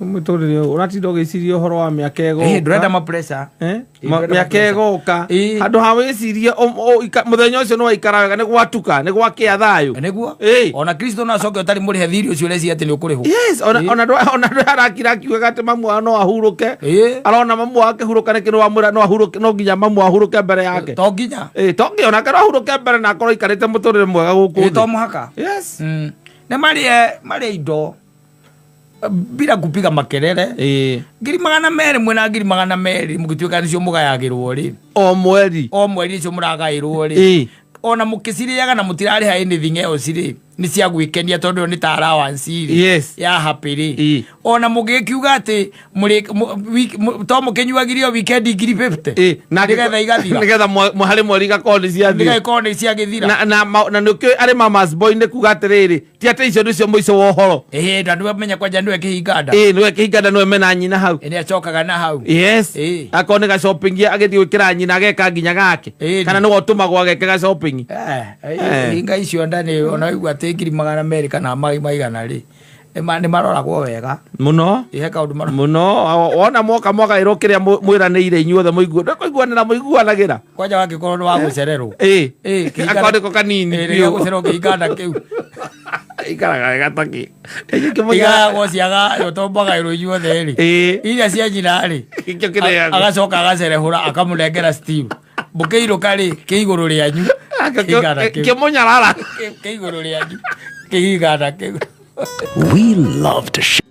Mũtũrĩre ũyũ ũratinda ũgĩciria ũhoro wa mĩaka ĩgoka. Ndũrenda ma pressure. Mĩaka ĩgoka. Ĩĩ. Handũ ha wĩcirie mũthenya ũcio nĩ waikara wega, nĩ gwatuka, nĩ gwakĩa thayũ. Nĩguo. Ĩĩ. Ona Kristo no acoke ũtarĩ mũrĩhe thirĩ ũcio ũreciria atĩ nĩ ũkũrĩhwo. Yes, ona ndũ arakira akiugaga atĩ mamu wao no ahurũke. Ĩĩ. Arona mamu wake hurũka nĩkĩ nĩ wamwĩra no ahurũke, no nginya mamu ahurũke mbere yake. To nginya. Ĩĩ, to nginya onake no ahurũke mbere na akorwo aikarĩte mũtũrĩre mwega gũkũ Ĩĩ, to thĩ. mũhaka. Yes. Nĩ marĩe indo bila kupiga makelele. Ĩĩ. 200,000 mwena 200,000 mũgĩtuĩka nĩcio mũgayagĩrwo rĩ. O mweri. O mweri nĩcio mũragaĩrwo rĩ. Ĩĩ. Ona mũkĩcirĩaga na mũtirarĩha anything else rĩ, nĩ cia gwĩkenia tondũ ĩyo nĩ ta allowance rĩ. Yes. Ya happy rĩ. Ĩĩ. Ona mũgĩkiuga atĩ to mũkĩnyuagĩrio weekend 50,000. Ĩĩ, na Nĩgetha igathira. Nĩgetha harĩ mweri igakorwo nĩ ciathira. Nĩgetha ikorwo nĩ ciagĩthira. Na nĩkĩo arĩ mama's boy nĩ kuga atĩrĩrĩ, ti atĩ icio nĩcio mũico wa ũhoro. Ĩĩ, na nĩwe menya kwanja nĩwe kĩhinganda. Ĩĩ, nĩwe kĩhinganda, nĩwe mena nyina hau. Ĩĩ, nĩacokaga na hau. Yes. Ĩĩ. Akorwo nĩ ga shopping agĩthiĩ gwĩkĩra nyina ageka nginya gake. Ĩĩ. Kana nĩwe ũtũmagwo ageke ga shopping. Hinga icio nda nĩ ona waigua atĩ 200,000 kana maigana rĩ, nĩ maroragwo wega. Mũno. Ĩĩ, he kaũndũ maroragwo. Mũno. Wona mwoka mwagaĩrwo kĩrĩa mwĩranĩire inyuothe ndũkũiguanĩra mũiguanagĩra. Kwanja wangĩkorwo nĩ wa gũcererwo. Ĩĩ. Ĩĩ, kĩhinganda- Akorwo nĩko kanini Ĩĩ, biũ. nĩ gũcererwo kĩhinganda kĩu. Ikaraga wega ta kĩ. Ĩĩ, kĩmũnya- Igayagwo ciaga, tondũ mwagaĩrwo inyuothe rĩ. Ĩĩ. Iria cia nyina rĩ, Kĩo kĩrĩagwo. agacoka agacerehũra akamũnengera Steve. Mũkĩinũka rĩ, kĩ igũrũ rĩanyu. Kĩhinganda kĩu. Kĩmũnyarara. Kĩ igũrũ rĩanyu. Kĩhinganda kĩu. We love to share.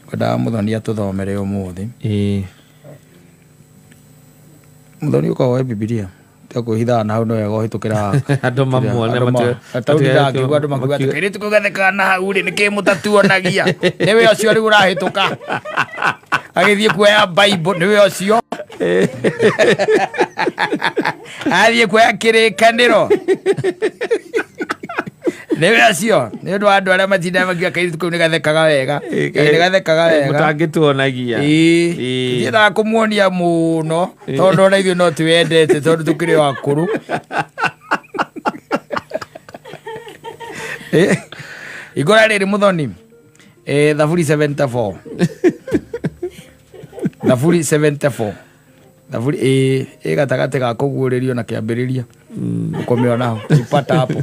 Kwendaga Muthoni atũthomere ũmũthĩ. Ĩĩ. Muthoni ũkorwo Bibilia. Tiga kwĩhithaga na hau nĩ wega ũhĩtũkĩra Andũ mamuone, Andũ ta rĩu ndĩrakiuga andũ makiuga atĩ kairĩtu kau gathekaga na hau rĩ, nĩkĩĩ mũtatuonagia? Nĩwe ũcio rĩu ũrahĩtũka. Agĩthiĩ kuoya Bible, nĩwe ũcio. Athiĩ kuoya kĩrĩkanĩro. Nĩwe ũcio. Nĩ ũndũ wa andũ arĩa matindaga makiuga kairĩtu kau nĩ gathekaga wega. Ĩĩ, nĩ gathekaga wega. Mũtangĩtuonagia. Ĩĩ. Ĩĩ. Ndiendaga kũmuonia mũno tondũ ona ithuĩ no twĩendete tondũ tũkĩrĩ o akũrũ. Ĩĩ. Igũra rĩrĩ Muthoni. Thaburi 74. Thaburi 74. Thaburi ĩ gatagatĩ ga kũguũrĩrio na kĩambĩrĩria. Ũkũmĩona ho. Ipata hapo.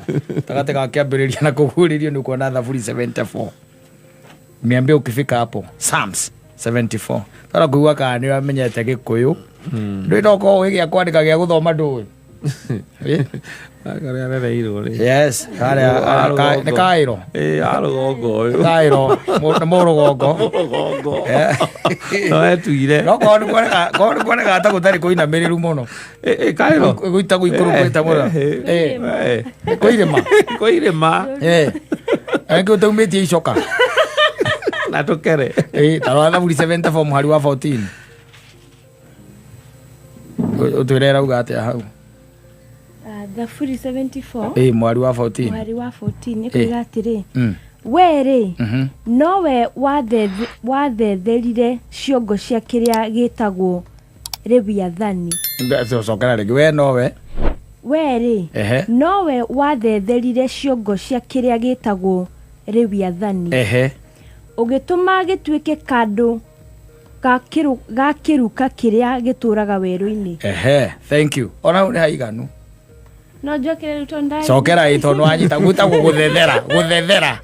Gatagatĩ ga kĩambĩrĩria na kũguũrĩrio nĩ ũkuona Thaburi 74. Niambie ukifika hapo. Psalms 74. Tara kuigua kana nĩ ũramenyete Gĩkũyũ. Ndũĩ no ũkorwo ũĩ gĩa kwandĩka gĩa gũthoma ndũĩ. Ĩ? Karĩa arereirwo rĩ. Yes, harĩa, nĩ kaĩro. Ĩĩ, a rũgongo ũyũ. Kaĩro, nĩ mũrũgongo. Rũgongo. No etuire. No korwo nĩ kuonekaga ta gũtarĩ kũinamĩrĩru mũno. Ĩ, kaĩro. Gũita gũikũrũkĩte mũno. Ĩ. Kũirĩma. Kũirĩma. Ĩ. Angĩ ũtaumĩtie icoka. Na tũkere. Ĩ, ta rora Thaburi 74 mũhari wa 14. Ũtwĩre ĩrauga atĩa hau? Thaburi 74. Ĩ, mũhari wa 14. Mũhari wa 14 ĩkoiga atĩrĩ, Mm. we rĩ, Mhm. nowe wathetherire ciongo cia kĩrĩa gĩtagwo Leviathani. Cokera rĩngĩ, we nowe. We rĩ, Ehe. nowe wathetherire ciongo cia kĩrĩa gĩtagwo Leviathani. Ehe. Ũgĩtũma gĩtuĩke kandũ ga kĩruka kĩrĩa gĩtũũraga werũ-inĩ. Ehe, thank you. Ona hau nĩ haiganu. No njokere rĩu tondũ ndarĩ- Cokera ĩ tondũ wanyita gwĩtagwo gũthethera, gũthethera.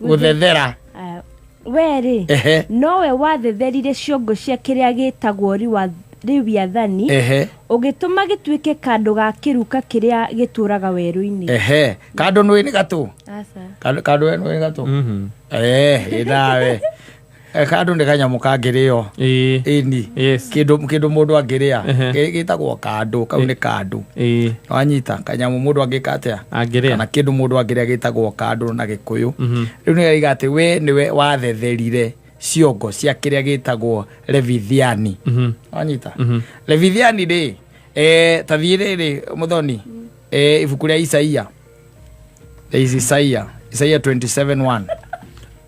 Gũthethera. Aya. We rĩ, Ehe. nowe wathetherire ciongo cia kĩrĩa gĩtagwo Leviathani. Ehe. Ũgĩtũma gĩtuĩke kandũ ga kĩruka kĩrĩa gĩtũũraga werũ-inĩ. Ehe. Kandũ nĩũĩ nĩ gatũ? Aca. Kandũ we nĩũĩ nĩ gatũ? Ĩ nawe. Kandũ nĩ kanyamũ kangĩrĩo. Ĩĩ. Ĩni. Yes. Kĩndũ mũndũ angĩrĩa. Ehe. Gĩtagwo kandũ, kau nĩ kandũ. Ĩĩ. Wanyita, kanyamũ mũndũ angĩka atĩa? Angĩrĩa. Kana kĩndũ mũndũ angĩrĩa gĩtagwo kandũ na Gĩkũyũ. Rĩu nĩ arauga atĩ we nĩwe wathetherire ciongo cia kĩrĩa gĩtagwo Levithiani. Wanyita? Levithiani rĩ, ta thiĩ rĩrĩ Muthoni, ibuku rĩa Isaia. There is Isaia. Isaia 27:1.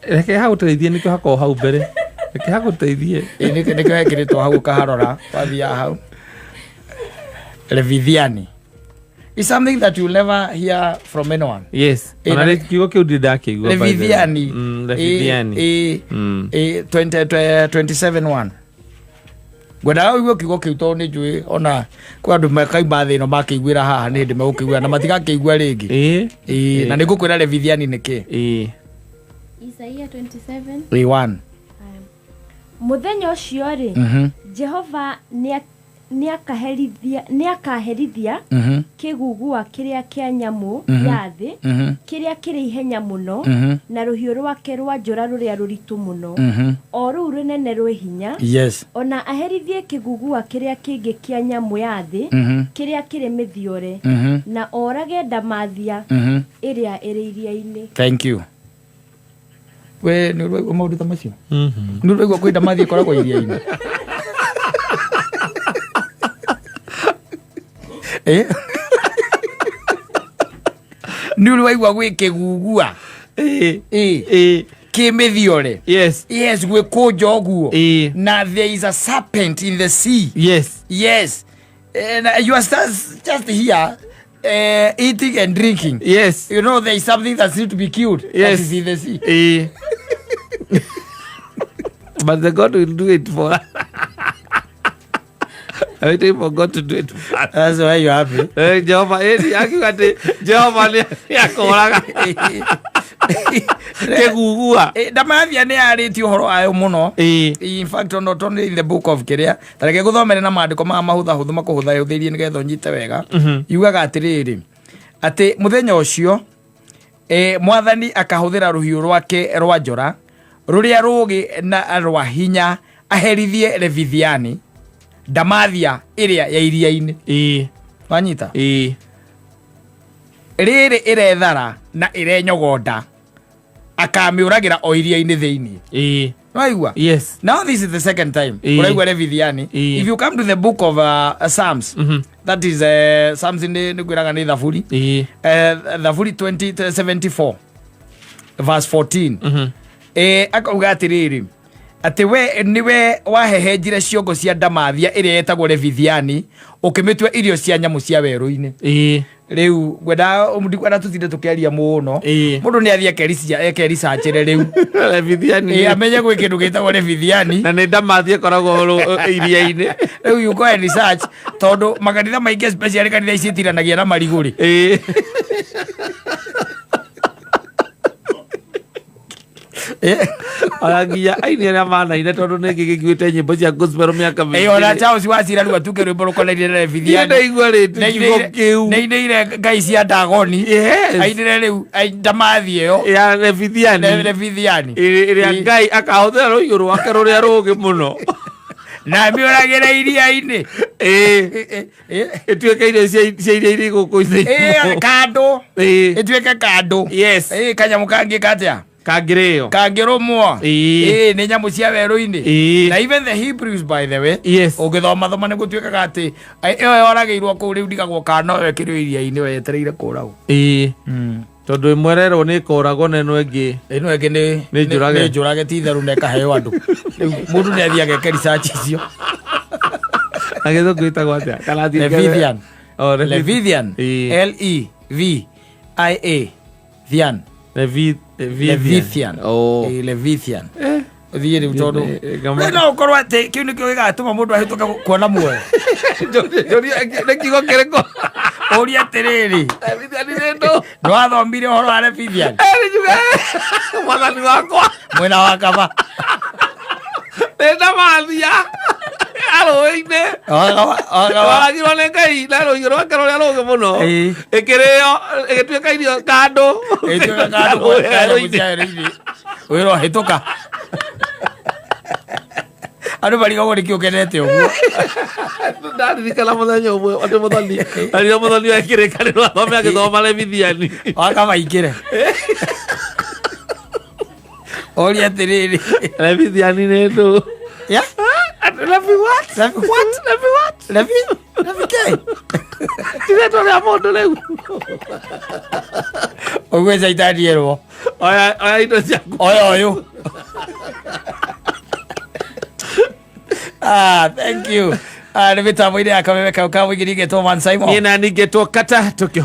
Reke hagũteithie nĩkĩo hakoragwo hau mbere. Reke hagũteithie. Ĩ, nĩkĩo hekĩrĩtwo hau ũkaharora, wathiaga hau. Levithiani is something that you'll never hear from anyone. Yes. Ona nĩ kiugo kĩu ndirĩ ndakĩigua, by the way. Levithiani. Levithiani. 20 27:1. Ngwendaga ũigue kiugo kĩu tondũ nĩ njũĩ ona kwĩ andũ makaima thĩ ĩno makĩiguĩra haha nĩ hĩndĩ megũkĩigua na matigakĩigua rĩngĩ. Ĩĩ, na nĩ ngũkwĩra Levithiani nĩ kĩ. Isaia 27. Ĩĩ, 1. Mũthenya ũcio rĩ, Jehova nĩakaherithia nĩakaherithia kĩgugua kĩrĩa kĩa nyamũ ya thĩ, kĩrĩa kĩrĩ ihenya mũno, na rũhiũ rwake rwa njora rũrĩa rũritũ mũno, o rũu rũnene rwĩ hinya, ona aherithie kĩgugua kĩrĩa kĩngĩ kĩa nyamũ ya thĩ, kĩrĩa kĩrĩ mĩthiore, na orage ndamathia ĩrĩa ĩrĩ iria-inĩ. Thank you. We nĩ ũraigua maũndũ ta macio? Nĩ ũraigua kwĩ ndamathia ĩkoragwo iria-inĩ? Eh? Nĩ ũraigua gwĩ kĩgugua ĩ kĩ mĩthiore? Yes, gwĩkũnja ũguo. Na there is a serpent in the sea. Yes, and you are just here eating and drinking. You know there is something that needs to be killed that is in the sea. But the God will do it for us. I'm waiting for God to do it for us. That's why you're happy. Jehova, akiuga atĩ Jehova nĩ akoraga kĩgugua. Ndamathia nĩ yarĩtie ũhoro wayo mũno. In fact, not only in the book of kĩrĩa, tareke gũthomere na maandĩko maya mahũthahũthũ makũhũthahũthĩrie nĩgetha ũnyite wega. Yugaga atĩrĩrĩ, atĩ mũthenya ũcio mwathani akahũthĩra rũhiũ rwake rwa njora rũrĩa rũũgĩ na rwa hinya aherithie Levithiani, ndamathia ĩrĩa ya iria-inĩ. Wanyita? Rĩrĩ ĩrethara na ĩrenyogonda, akamĩũragĩra o iria-inĩ thĩinĩ. Waigua? Yes. Now this is the second time ũraigua Levithiani. If you come to the book of Psalms, that is Psalms, nĩ kwĩraga nĩ Thaburi, Thaburi 20 74 verse 14. Akauga atĩrĩrĩ, atĩ we nĩwe wahehenjire ciongo cia ndamathia ĩrĩa ĩtagwo Levithiani, ũkĩmĩtua irio cia nyamũ cia werũ-inĩ. Rĩu ngwenda, ndikwenda tũtinde tũkĩaria mũno. Mũndũ nĩ athiĩ eke research rĩu. Levithiani. Amenye gwĩ kĩndũ gĩtagwo Levithiani. Na nĩ ndamathia ĩkoragwo iria-inĩ. Rĩu you go and research, tondũ makanitha maingĩ, especially kanitha ici itiranagia na marigũ rĩ, Ona nginya aini arĩa manaine, tondũ nĩ ngĩgĩkuĩte nyĩmbo cia gospel mĩaka Ona Charles Wachira rĩu atuke rwĩmbo rũkonainie na Levithiani. Ndaigua rĩtu kiugo kĩu. Nĩinĩire ngai cia Ndagoni. Ainĩre rĩu ndamathi ĩyo ya Levithiani. Levithiani. Ĩrĩa Ngai akahũthĩra rũhiũ rwake rũrĩa rũũgĩ mũno na mĩũragĩre iria-inĩ. Ĩtuĩke irio cia iria irĩ gũkũ thĩinĩ. Kandũ, ĩtuĩke kandũ. Kanyamũ kangĩ katia Kangĩrĩo. Kangĩrũmwo. Nĩ nyamũ cia werũ-inĩ. Na even the Hebrews, by the way, ũngĩthoma thoma, nĩ gũtuĩkaga atĩ ĩyo yoragĩirwo kũu rĩu ndigagwo kana noyo ĩkĩrĩ iria-inĩ wetereire kũragwo. Tondũ ĩmwe rerwo nĩ ĩkoragwo na ĩno ĩngĩ ĩno ĩngĩ nĩ Nĩ njũrage. Nĩ njũrage, ti itherũ, na ĩkaheo andũ. Rĩu mũndũ nĩ athiĩ ageke research icio. Na gĩthũngũ ĩtagwo atĩa? Kana athiĩ Levithian. Oh, Levithian. L E V I A Thian. Levithian. Levithian. Oh. Levithian. Thiĩ rĩu, tondũ Ngama- no ũkorwo atĩ kĩu nĩkĩo gĩgatũma mũndũ ahĩtũke kuona muoyo. Nĩ kiugo kĩrĩkũ? Ũria atĩrĩrĩ, Levithian nĩ ndũ? Nĩwathomire ũhoro wa Levithian? Nĩ njuge mwathani wakwa. Mwena wa kaba. Nĩ ndamathia arũĩ-inĩ. Wa kaba. Waragirwo nĩ Ngai na rũhiũ rwake rũrĩa rũũgĩ mũno. Ĩkĩrĩo ĩgĩtuĩka irio kandũ. Ĩtuĩka kandũ kanyamũ cia werũ-inĩ. Wĩra hĩtũka, andũ marigagwo nĩkĩ ũkenete ũguo. Ndaririkana mũthenya ũmwe atĩ mũthoni arĩa mũthoni wa kĩrĩkanĩro athome agĩthoma Levithiani. Wakaba ingĩre ũria atĩrĩrĩ, Levithiani nĩ ndũ? Yeah? Levi what? Levi what? Levi what? Levi K. Ti rĩtwa rĩa mũndũ rĩu. Ũguo caitani erwo, Oya, oya indo ciaku. Oya ũyũ. Ah, thank you. Nĩ mĩtambo-inĩ ya kameme kau ka mũingĩ ningĩtwo Man Simon. Niĩ na ningĩtwo kata tũkĩ.